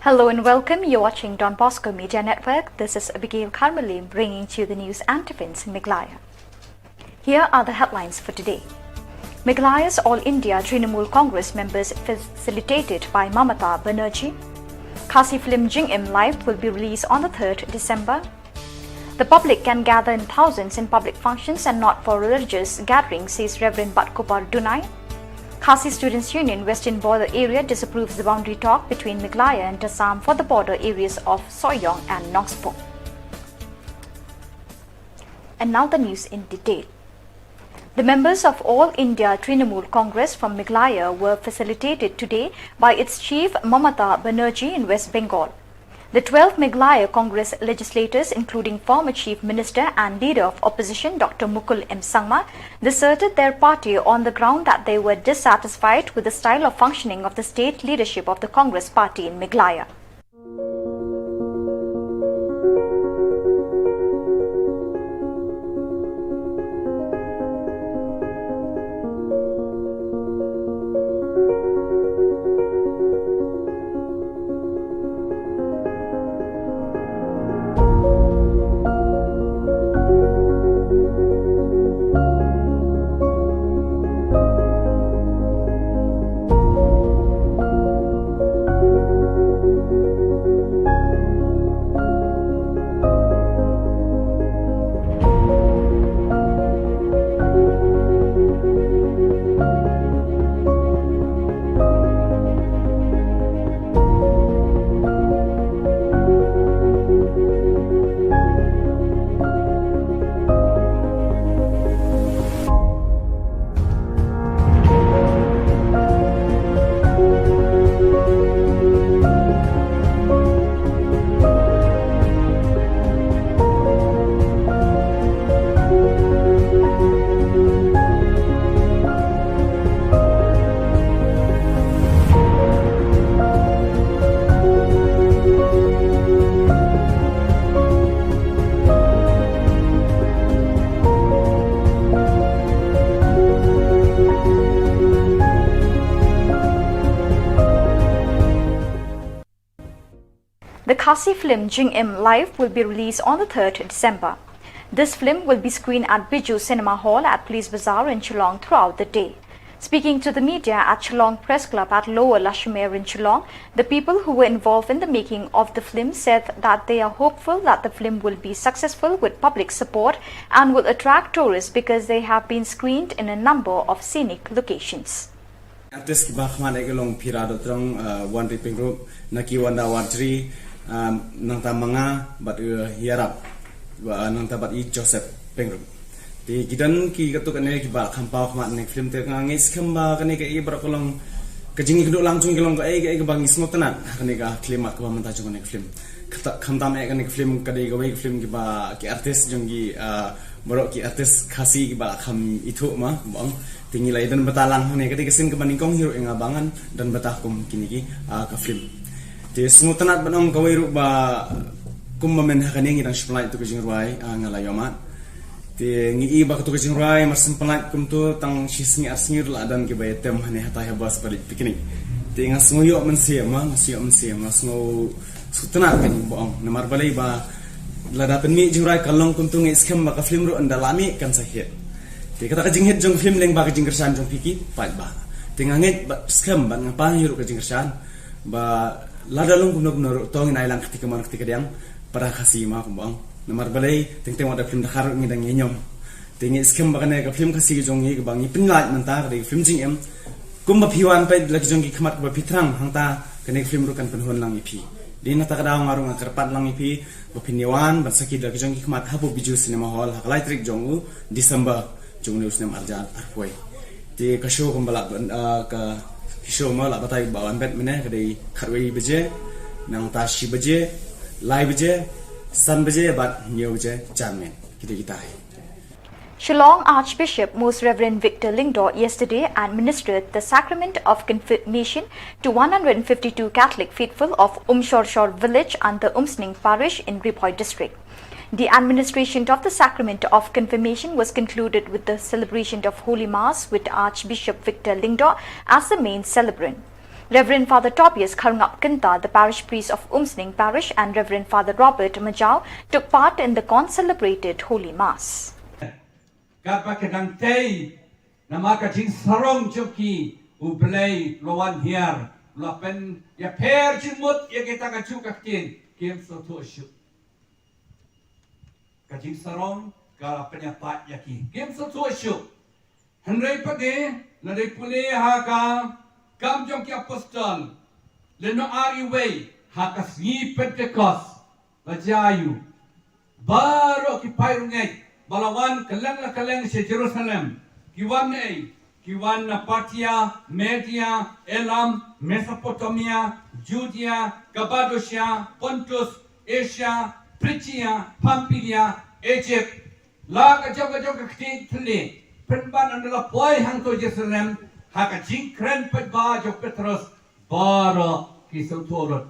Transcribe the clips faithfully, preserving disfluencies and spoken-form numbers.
Hello and welcome. You're watching Don Bosco Media Network. This is Abigail Karmali bringing to you the news and events in Meghalaya. Here are the headlines for today. Meghalaya's All India Trinamool Congress members facilitated by Mamata Banerjee. Khasi film Jingim Live will be released on the third December. The public can gather in thousands in public functions and not for religious gatherings, says Reverend Batkupar Dunai. Khasi Students Union Western Border Area disapproves the boundary talk between Meghalaya and Assam for the border areas of Sohiong and Nongsbung. And now the news in detail. The members of All India Trinamool Congress from Meghalaya were facilitated today by its chief Mamata Banerjee in West Bengal. The twelve Meghalaya Congress legislators, including former Chief Minister and Leader of Opposition Doctor Mukul M Sangma, deserted their party on the ground that they were dissatisfied with the style of functioning of the state leadership of the Congress party in Meghalaya. The Khasi film Jingim Live will be released on the third December. This film will be screened at Bijou Cinema Hall at Police Bazar in Shillong throughout the day. Speaking to the media at Shillong Press Club at Lower Lashimer in Shillong, the people who were involved in the making of the film said that they are hopeful that the film will be successful with public support and will attract tourists because they have been screened in a number of scenic locations. Artist kiba khmat ïa ka long Phira Dotrong, uh, Wanri Pengrup, Naki Wanda Warjri, um, nangta ma nga bad, uh, Yarap, uh, nangta bad i Joseph Pengrup. Te ki don ki katto katne kiba kham paw khmat ne film te nga ngi skhem ba kane ka i baroh ka long ka jingïakynduh lang jong ki long ka ei ka ei kaba ngi sngewtynnat ha kane ka khyllipmat kaba mynta jong kane ka film. Kata khamtam eh kane ka film ka dei kawei ka film kiba ki artist jong ki, ah, baroh ki artist Khasi kiba kham ithuh ma bang. Te ngi la ïadon bynta lang hangne ka dei ka sien kaba nyngkong hi ruh ïa nga ba ngan don bynta kum kine ki, ah, ka film. Te sngewtynnat ban ong kawei ruh ba kumba mynta ha kane ngi dang shu pynlait ïa tu ka jingrwai, ah, nga la ïohmad. Te ngi i ba katu ka jingrwai mar shu pynlait kumtu tang shi sngi ar sngi ruh la don kiba ïatem hangne hatai ha bus ba leit picnic. Te nga sngew ïoh mynsiem, nga sngew ïoh mynsiem, nga sngew sngewtynnat kein ba ong. Namar balei ba lada pynmih jingrwai ka long kumtu ngi skhem ba ka film ruh ynda la mih kan sa hit. Te kata ka jinghit jong film lyngba ka jingkyrshan jong phi ki paidbah. Te nga ngeit ba skhem ba nga pan hi ruh ka jingkyrshan ba lada long kumno kumno ruh to ngin ai lang kti kamon kti kadiang para Khasi ma kumba ong. Namar balei teng teng wat da film Dkhar ruh ngi dang ïa ñiom. Te ngi skhem ba kane ka film Khasi ka jong ngi kaba ngi pynlait mynta ka dei ka film Jingim. Kumba phi wan peit la ki jong ki khmat kaba phi thrang hangta kane ka film ruh kan pynhun lang ïa phi. Dei na kata ka daw nga ruh nga kyrpad lang ïa phi ba phin ïa wan ban sakhi da la ki jong ki khmat hapoh Bijou Cinema Hall ha ka lai tarik jong u December jong une u snem arhajar arphew. Te ka show kumba la ban, ah, ka show ma la batai ba wan bet mynne ka dei khatwei baje, nangta shi baje, lai baje, san baje bad hynñiew baje janmiet. Kita kita. Shillong Archbishop Most Reverend Victor Lyngdoh yesterday administered the sacrament of confirmation to one hundred fifty-two Catholic faithful of Umshorshor village under Umsning parish in Ri Bhoi district. The administration of the sacrament of confirmation was concluded with the celebration of Holy Mass with Archbishop Victor Lyngdoh as the main celebrant. Reverend Father Tobias Kharngap Kynta, the parish priest of Umsning Parish, and Reverend Father Robert Majau took part in the concelebrated Holy Mass. Katba ka dang tei, namar ka jingsarong jong ki, U Blei u la wan hiar, u la pynïapher jingmut ïa kita ka juk ka ktien, kim sngewthuh shuh. Ka jingsarong ka la pynïatai ïa ki, kim sngewthuh shuh. Hynrei pat de, lada pule ha ka Kam Jong Ki Apostol, lynnong ar, wei, ha ka sngi Pentekost, ba jia ïa u, baroh ki paid riewngeit ba la wan kylleng la kylleng sha Jerusalem, ki wan naei, ki wan na Parthia, Media, Elam, Mesopotamia, Judia, Kapadosia, Pontus, Asia, Phrigia, Pampilia, Egypt, la ka jong ka jong ka kti thli, pynban ynda la poi hangto Jerusalem, ha ka jingkren paidbah jong Petros, baroh ki sngewthuh lut.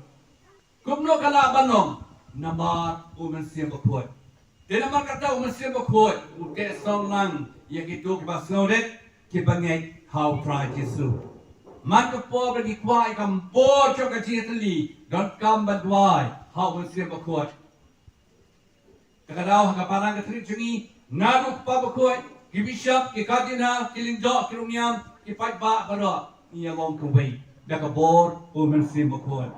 Kumno ka lah ban long? Namar U Mynsiem Bakhuid. Te namar kata U Mynsiem Bakhuid u teh song lang ïa kito kiba sngewrit, kiba ngeit ha U Trai Jisu. Man ka por ba ki kwah ïa ka bor jong ka jingïatylli, donkam ban duwai ha U Mynsiem Bakhuid. Te ka daw ha ka balang ka thylliej jong ngi, nga ruh, Kpa Bakhuid, ki bishop, ki cardinal, ki lyngdoh, ki rangïam, ki paidbah baroh, ngi ïa long kawei da ka bor U Mynsiem Bakhuid.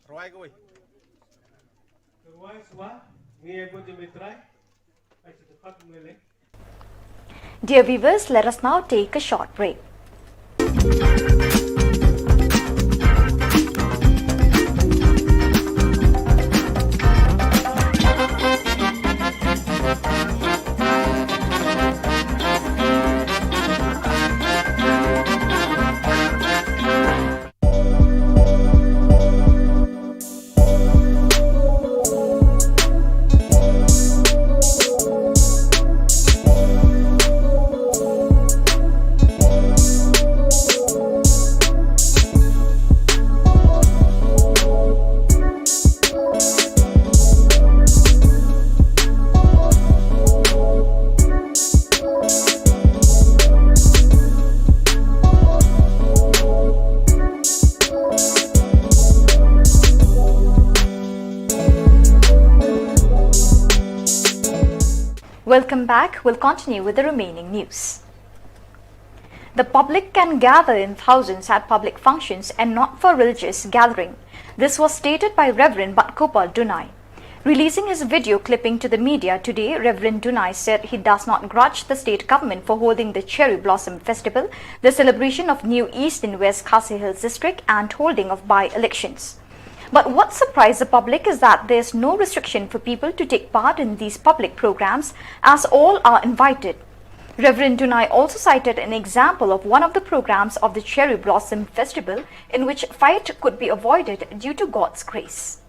Rwai kawei. Rwai swa, ngi ïa bud jong Trai. Ai, sa te pat mele. Dear viewers, let us now take a short break. Welcome back. We'll continue with the remaining news. The public can gather in thousands at public functions and not for religious gathering. This was stated by Reverend Batgopal Dunai. Releasing his video clipping to the media today, Reverend Dunai said he does not grudge the state government for holding the Cherry Blossom Festival, the celebration of New East and West Khasi Hills District, and holding of by-elections. But what surprised the public is that there's no restriction for people to take part in these public programs, as all are invited. Reverend Dunai also cited an example of one of the programs of the Cherry Blossom Festival, in which fight could be avoided due to God's grace.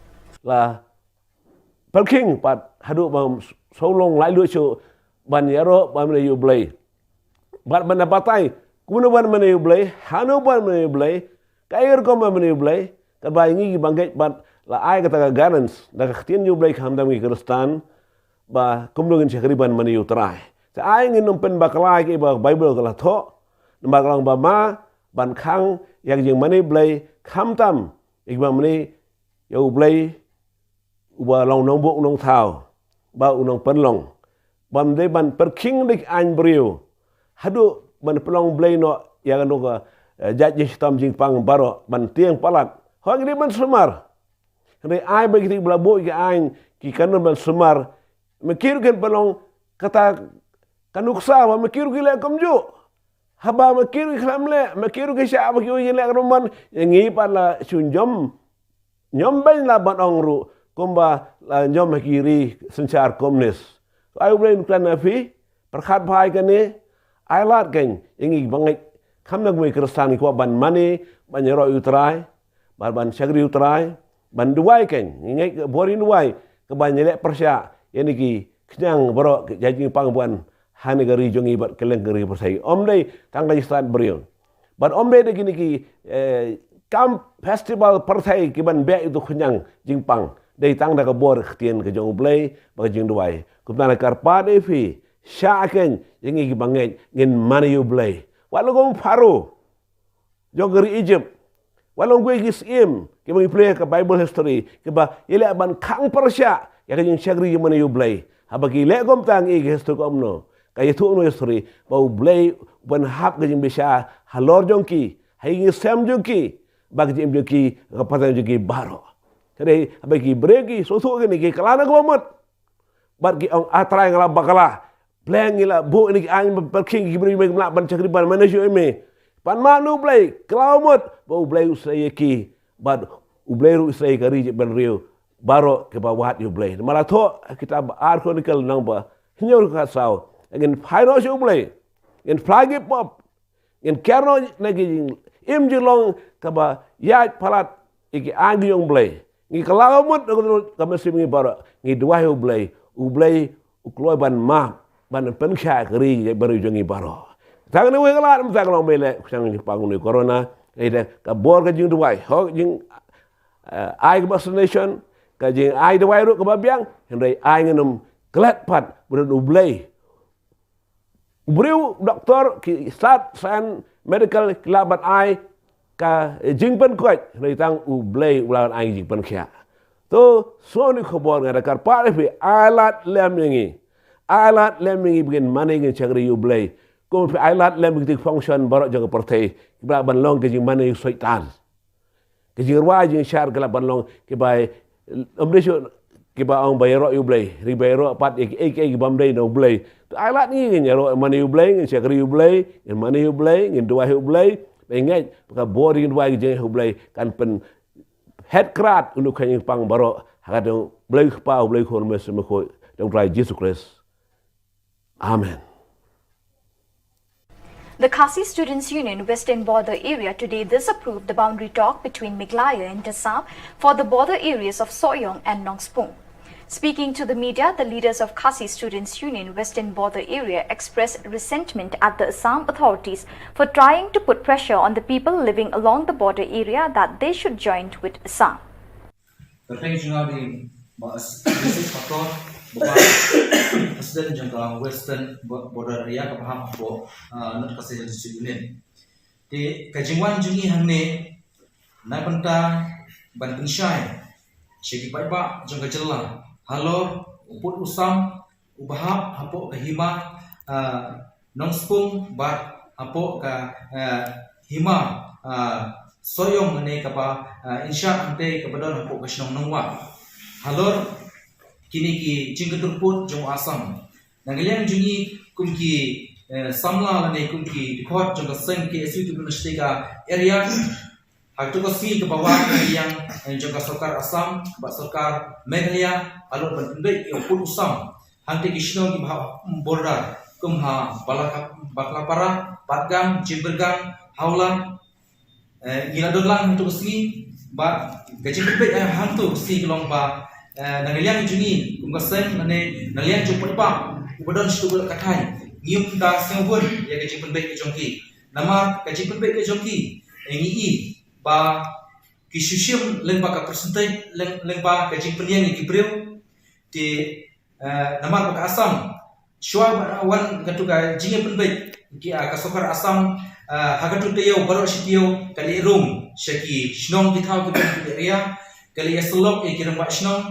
La pyrkhing pat haduh ba shu long laitluid shuh ban ïaroh ban mane ïa U Blei. Bad ban da batai kumno ban mane ïa U Blei, hano ban mane ïa U Blei, kaei rukom ban mane ïa U Blei. Katba ngi kiba ngeit bad la ai kata ka guidance da ka ktien U Blei khamtam ngi Khristan, ba kumno ngin shakri ban mane ïa U Trai. Te ai ngin ym pynbakla ïa kiba Baibl ka la thoh, namar ka long ba ma ban khang ïa ka jingmane Blei khamtam ïa kiba mane ïa U Blei uba long nongbuk nongthaw bad u nongpynlong. Bym dei ban pyrkhing da ki aiñ briew haduh ban pynlong blei noh ïa kano ka, eh, jait jingshitom jingpang baroh ban tieng palat. Hooid, ngi dei ban sumar. Hynrei ai ba ki dei ba la buh ki aiñ ki kan ban sumar. Ma ki ruh kin pynlong kata ka nuksa ba ma ki ruh ki leh kumjuh. Haba ma ki ruh ki khlem leh, ma ki ruh ki shah ba ki ruh ki leh ka ruh man, ïa ngi pat la shu ñiom. Ñiom beiñ la ban ong ruh kumba la ñiom ha ki ri synshar komunis. Ai U Blei un kren ïa phi, pyrkhat bha ïa kane, ai lad kein ïa ngi ba ngeit, kham na ngi Khristan ngi kwah ban mane, ban ïaroh ïa U Trai, ban, ban shakri U Trai, ban duwai kein, ngi ngeit ka bor ïa duwai, ka ban ïaleh pyrshah ïa kine ki khñiang baroh ka jait jingpang ban ha kane ka ri jong ngi bad kylleng ka ri pyrthei. Ym dei tang ka jingstad briew. Bad ym dei da kine ki, eh, kam festival pyrthei ki ban beh ïa uto u khñiang jingpang. Dei tang da ka bor ka ktien ka jong U Blei bad ka jingduwai. Kumta nga kyrpad ïa phi, shah kein ïa ngi ki ba ngeit, ngin mane ïa U Blei. Wat la kum Pharaoh jong ka ri Egypt. Wat la kum kiwei ki syiem kiba ngi pule ka Bible history, kiba ïaleh ban khang pyrshah ïa ka jingshakri jingmane ïa U Blei. Haba ki leh kumta, ngi ïohi ka history kumno? Ka ïathuh na history ba U Blei u pynhap ka jingbishar halor jong ki, ha ïing ha sem jong ki, bad ka jingim jong ki, ka pateng jong ki baroh. Hynrei haba ki briew ki sngewthuh kine, ki kylla na kaba mut. Bad ki ong, A Trai, nga la bakla. Pleng ngi la buh ïa kine ki aiñ ba pyrkhing, ki briew mei kim lah ban shakri ban mane shuh ïa me. Pan map na U Blei, kylla mut ba U Blei u sngewsih ïa ki. Bad U Blei ruh u sngewsih ïa ka ri bad ka briew baroh kiba wad ïa U Blei. Namar la thoh ha kitab Ar Chronicle lynnong ba hynñiew, dkhot saw. Ngin phai noh sha U Blei. Ngin phla ki pop. Ngin kiar noh na ka jingim jinglong kaba ïaid palat ïa ki aiñ ki jong U Blei. Ngi kylla mut na ka mynsiem ngi baroh. Ngi duwai U Blei. U Blei u kloi ban map, ban pynkhiah ka ri bad ka briew jong ngi baroh. Tang na wei ka lad, mynta ka long ba ïaleh ka khñiang jingpang une u corona. Ka dei ka bor ka jingduwai. Hok jing, eh, ai ka vaccination, ka jingai dawai ruh kaba biang. Hynrei ai ngin ym klet pat ba don U Blei. U briew, doktor, ki stad science, medical, ki lah ban ai ka jingpynkoit, hynrei tang U Blei u lah ban ai jingpynkhiah. To, sngewbha, khubor nga da kyrpad ïa phi, ai lad lem ïa ngi. Ai lad lem ïa ngi ba ngin mane, ngin shakri ïa U Blei. Kum phi ai lad lem ïa ki function baroh jong ka pyrthei, kiba lah ban long ka jingmane ïa u Soitan. Ka jingrwai jingshar ka lah ban long kiba, ym dei shuh kiba ong ba ïaroh ïa U Blei, hynrei ba ïaroh pat ïa kiei kiei kiba ym dei na U Blei. To ai lad ngi, ngin ïaroh mane ïa U Blei, ngin shakri ïa U Blei, ngin mane ïa U Blei, ngin duwai ïa U Blei. Ba ngeit ba ka bor jingduwai ka jong U Blei kan pynhet krad une u khñiang jingpang baroh ha ka kyrteng U Blei Kpa, U Blei Khun, U Mynsiem Bakhuid, U Trai Jisu Khrist. Amen. The Khasi Students Union Western Border Area today disapproved the boundary talk between Meghalaya and Assam for the border areas of Sohiong and Nongspung. Speaking to the media, the leaders of Khasi Students Union Western Border Area expressed resentment at the Assam authorities for trying to put pressure on the people living along the border area that they should join with Assam. Kyrteng jong nga dei Bah As-, Joseph Pator, ba nga President jong ka Western Bo-, Border Area kaba hap hapoh, ah, North Khasi Hills District Union. Te ka jingwan jong ngi hangne na ka bynta ban pynshai sha ki paidbah jong ka jylla halor u pud u sam uba hap hapoh ka hima, ah, Nongspung bad hapoh ka, ah, hima, ah, Sohiong ne kaba, ah, Inshah hangtei kaba don hapoh ka shnong Nongwah. Halor kine ki jingkyntur pud jong u Assam. Na ka liang jong ngi kum ki, eh, samla lane kum ki dkhot jong ka seng K S U Autonomous District Area, ha kato ka sngi kaba wan na ka liang, eh, jong ka sorkar Assam bad sorkar Meghalaya halor ban pynbeit ïa u pud u sam hangtei ki shnong kiba hap border kum ha Balaka-, Baklapara, Patgam, Jimbirgang, Hawla, eh, ngi la don lang ha kato ka sngi bad ka jingpynbeit, eh, ha kato ka sngi ka long ba, eh, na ka liang jong ngi kum ka seng lane na ka liang jong u paidbah uba don sha kato ka thaiñ, ngim da sngewbha ïa ka jingpynbeit ka jong ki. Namar ka jingpynbeit ka jong ki, eh, ngi i ba ki shu shim lyngba ka percentage, lyng-, lyngba ka jingpynïeng ïa ki briew. Te, eh, namar ba ka Assam shuwa ba wan kato ka jingïapynbeit ki, ah, ka sorkar Assam, ah, ha kato taïew baroh shi taïew ka leit rung sha ki shnong ki thaw ki ban ki area, ka leit ïasyllok ïa ki rangbah shnong,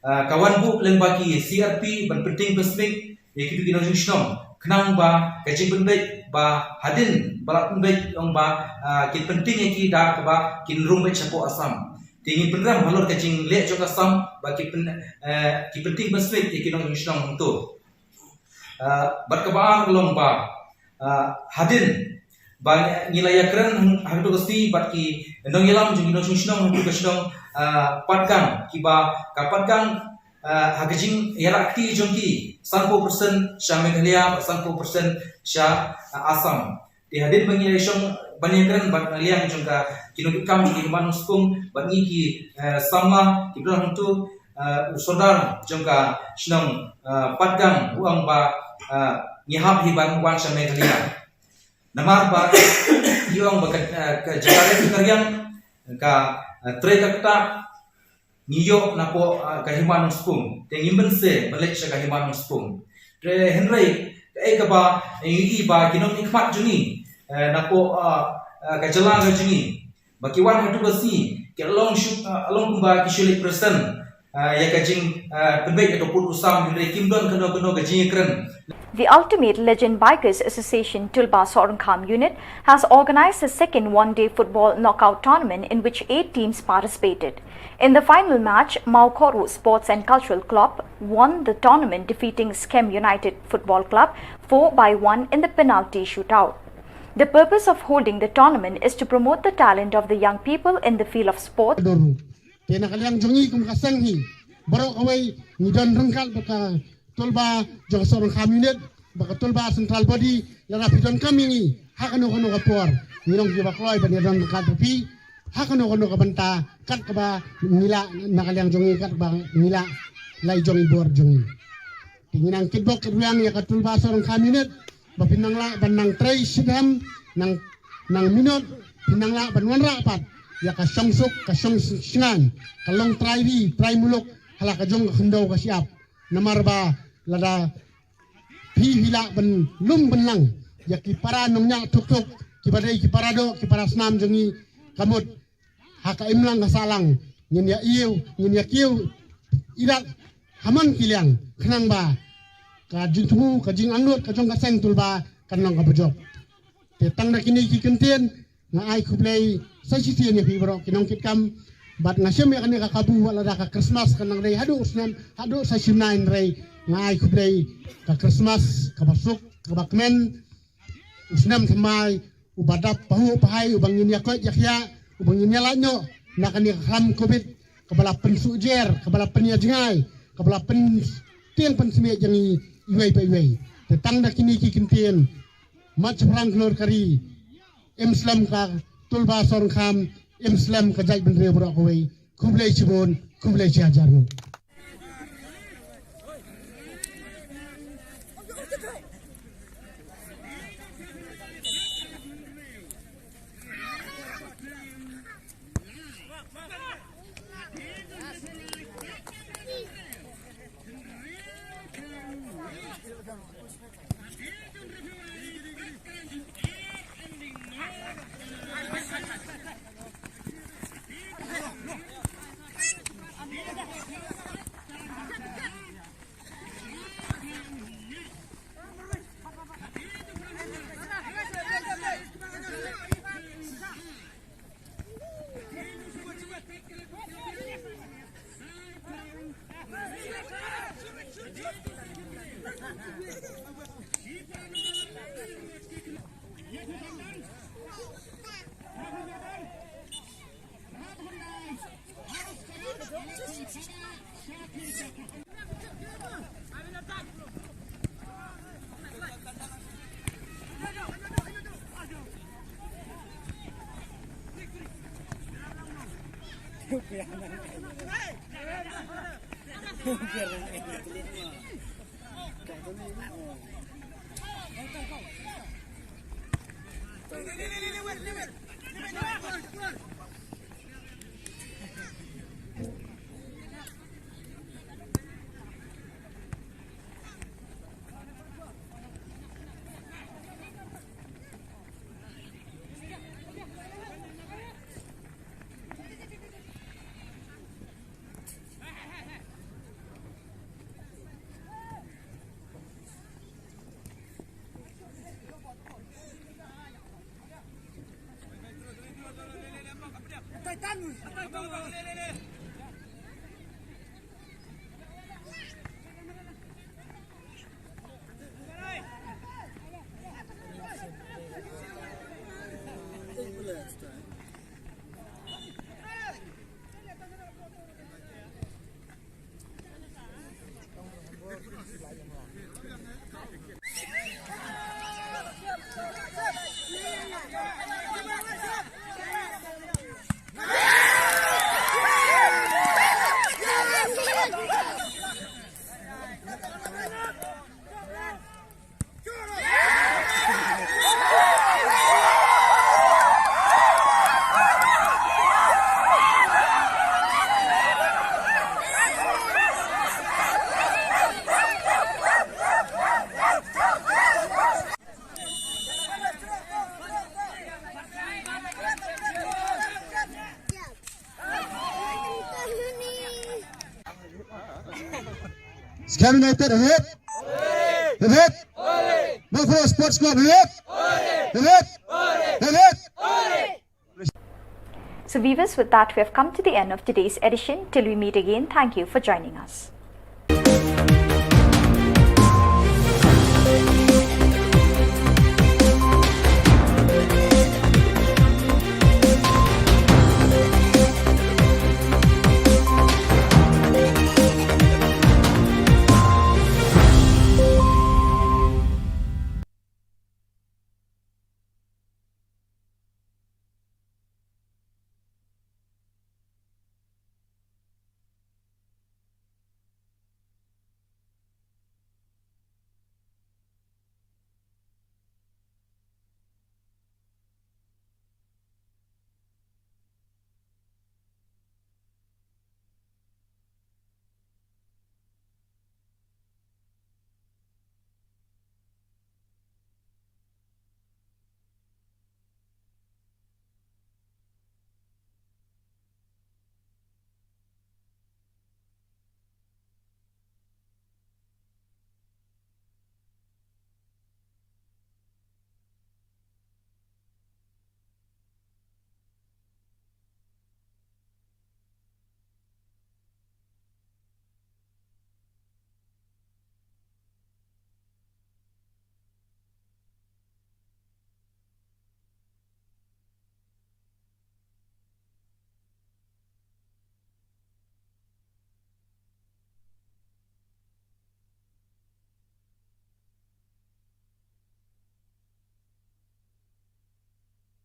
ah, ka wan buh lyngba ki C R P ban pynting pynsmit ïa kito ki nongjngoh shnong khnang ba ka jingpynbeit ba hadien ba la pynbeit ong ba, ah, kin pyntieng ïa ki da kaba kin rung beit shapoh Assam. Te ngin pynrem halor ka jingleh jong ka Assam ba ki pyn, eh, ki pyntieng pynsmit ïa ki nongshong shnong hangto. Ah, bad kaba ar ka long ba, ah, hadien ba ngi la ïakren ha kato ka sngi bad ki nongïalam jong ki nongshong shnong ha kato ka shnong, ah, Patgang, kiba ka Patgang, ah, ha ka jingïarap kti jong ki, sanphew percent sha Meghalaya bad sanphew percent sha, ah, Assam. Te hadien ba ngi la ïashong ban ïakren bad na liang jong ka ki nongkitkam, ki hima nongspung bad ngi ki, eh, samla kiba don hangto, eh, u sordar jong ka shnong, eh, Patgang u ong ba, eh, ngi hap hi ban wan sha Meghalaya. Namar ba i ong ba ka, eh, ka jaka re ka riang ka, eh, trei ka ktah ngi ïoh napoh, ah, ka hima nongspung. Te ngim banse ban leit sha ka hima nongspung. Te hynrei kaei kaba ngi ïohi ba ki nongmihkhmat jong ngi, eh, napoh, ah, ah, ka jylla ka jong ngi, ba ki wan ha kato ka sngi ki long shu, ah, long kumba ki shu leit present, ah, ïa ka jing, ah, pynbeit ïa kato ka pud u Assam, hynrei kim don kano kano ka jingïakren. The Ultimate Legend Bikers Association Tulba Sohryngkham Unit has organized a second one-day football knockout tournament in which eight teams participated. In the final match, Mawkhorwu Sports and Cultural Club won the tournament, defeating Skem United Football Club four by one in the penalty shootout. The purpose of holding the tournament is to promote the talent of the young people in the field of sport. Te na ka liang jong ngi kum ka seng hi, baroh kawei ngi don ryngkat bad ka Tulba jong ka Sohryngkham Unit bad ka Tulba Central Body. Lada phi donkam ïa ngi ha kano kano ka por, ngi long kiba kloi ban ïadon ryngkat bad phi ha kano kano ka bynta, kat kaba ngi lah na ka liang jong ngi, kat ba ngi lah la i jong i bor jong ngi. Te ngi nang kitbok kitrwiang ïa ka Tulba Sohryngkham Unit ba phin nang lah ban nang trei shitom, nang, nang minot, phin nang lah ban wanrah pat ïa ka shongsuk, ka shongshngaiñ, ka long trai ri trai muluk ha la ka jong ka khyndew ka shyiap. Namar ba lada phi, phi lah ban lum ban lang ïa ki para nongñiah thuk thuk, kiba dei ki para doh, ki para snam jong ngi, ka mut ha ka imlang ka sahlang ngin ïa ïew, ngin ïa kiew ïaid ha man ki liang, khnang ba ka jingthmu, ka jingangnud ka jong ka seng Tulba kan long kaba jop. Te tang da kine ki kyntien, nga ai khublei sa shisien ïa phi baroh ki nongkitkam. Bad nga shem ïa kane ka kabu, wat lada ka Christmas kan nang dei haduh u snem, haduh sa shim nai, hynrei nga ai khublei ka Christmas kaba suk, kaba kmen, u snem thymmai uba dap pahuh pahai, uba ngin ïa koit ïa khiah, uba ngin ïa lait noh na kane ka khlam Covid kaba la pynsuh jer, kaba la pynïajngai, kaba la pyntieng pynsmiej ïa ngi iwei pa iwei. Te tang da kine ki kyntien, mat shaphrang khlur ka ri, im slem ka Tulba Sohryngkham, im slem ka jaitbynriew baroh kawei. Khublei shibun, khublei shihajar nguh. Skem United, hip! Hip, hip! Mawkyrwat Sports Club, hip! Hip, hip! Hip, hip! So, viewers, with that, we have come to the end of today's edition. Till we meet again, thank you for joining us.